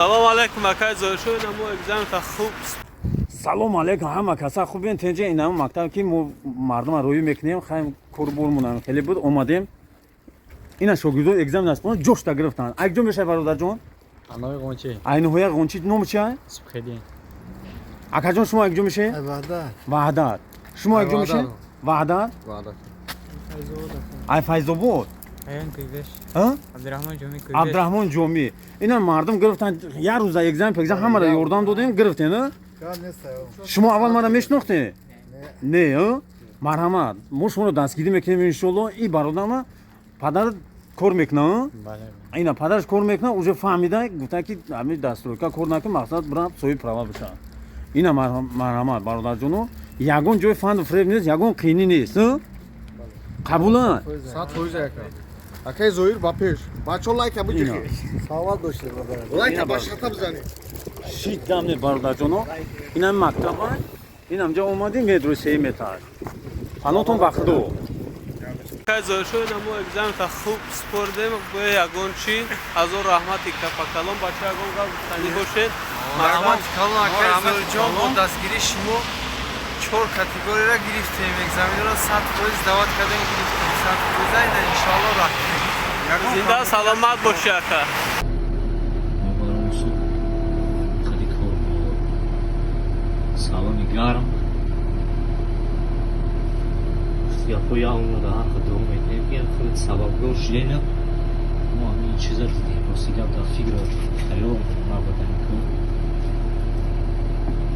Салом алейкум, акай Зоиршо, ина мо экзамента хуб. Салом алейкум, ҳама каса хубен, тенҷа. Инам мактаб, ки мо мардума рӯӣ мекунем, хайм, корбормонам хеле буд, омадем. Ина шогирдо экзамен аст, ҷошта гирифтанд. Акҷо мешавад, бародарҷон? Анои Ғончи. Айниҳоя Ғончи. Ном чия? Субҳиддин. Акаҷон, шумо якҷо мешавед? Ваҳдат. Ваҳдат. Шумо якҷо мешавед? Ваҳдат. Ай Файзобод. Аян Куйбеш. А? Абдурахмон Ҷомӣ Куйбеш. Абдурахмон Ҷомӣ. Ина мардум гирифтанд, як рӯза экзамен пекзамен, ҳамаро ёрдам додем, гирифтен, а? Гап нест. Шумо аввал мара мешинохтед? Не, а? Марҳамат, мо шуморо дастгирӣ мекунем, иншоалло. И бародарма падар кор мекунад, а? Бале. Ина падараш кор мекунад, уже фаҳмида, гуфта, ки ҳамин да стройка кор накун, мақсад бирам соҳиби права бишавам. Ина марҳамат, бародарҷоно, ягон ҷои фанду фиреб нест, ягон қиинӣ нест, а? Қабула? 100%, ака. Акаи Зоир, ба пеш! Бачо, лайка биҷихи. Саломат бошед, бародар. Лайка ба шата бизанед. Шит гам не, бародарҷоно. Инам мактаба, инамҷа омадем, медрои сеюм этаж. Панотон ба Худо. Акай Зоиршо, ина мо экзамента хуб спордем, бо ягон чи ҳазор раҳмати капакалон. Бача, ягон гап гуфтанӣ бошед? Раҳмати калон, акаи Зоирҷон, бо дастгирии шумо чор категорияра гирифтем. Экзаменро 100% даъват кардем, гирифтем 100%. Ина, иншоалло, рафтем. Зинда саломат бошӣ, ака. Мо барои суб хеле кор буд. Салони гарм. Гапҳои омада ҳаққа дуо мекунем, ки худ сабабгор шудена. Мо ҳамин чиза дидем. Рости гап, дар фикр хаёл набудем кор.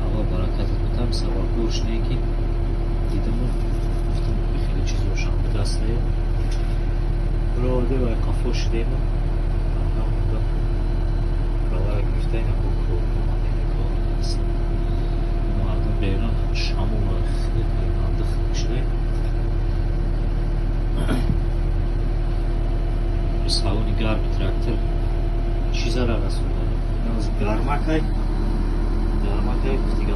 Алло баракатат бутам, сабабгор шудем, ки дидаму гуфтам, хеле чизошам будастае. Роде ва қафо шудему правара гирифта, ина бо кор омадем, кор аст. Мардум берун шамол хеле пайванда шуда. Салони гарми трактор чӣ зарар расонда? Гармакай, гармакай, гуфти гап.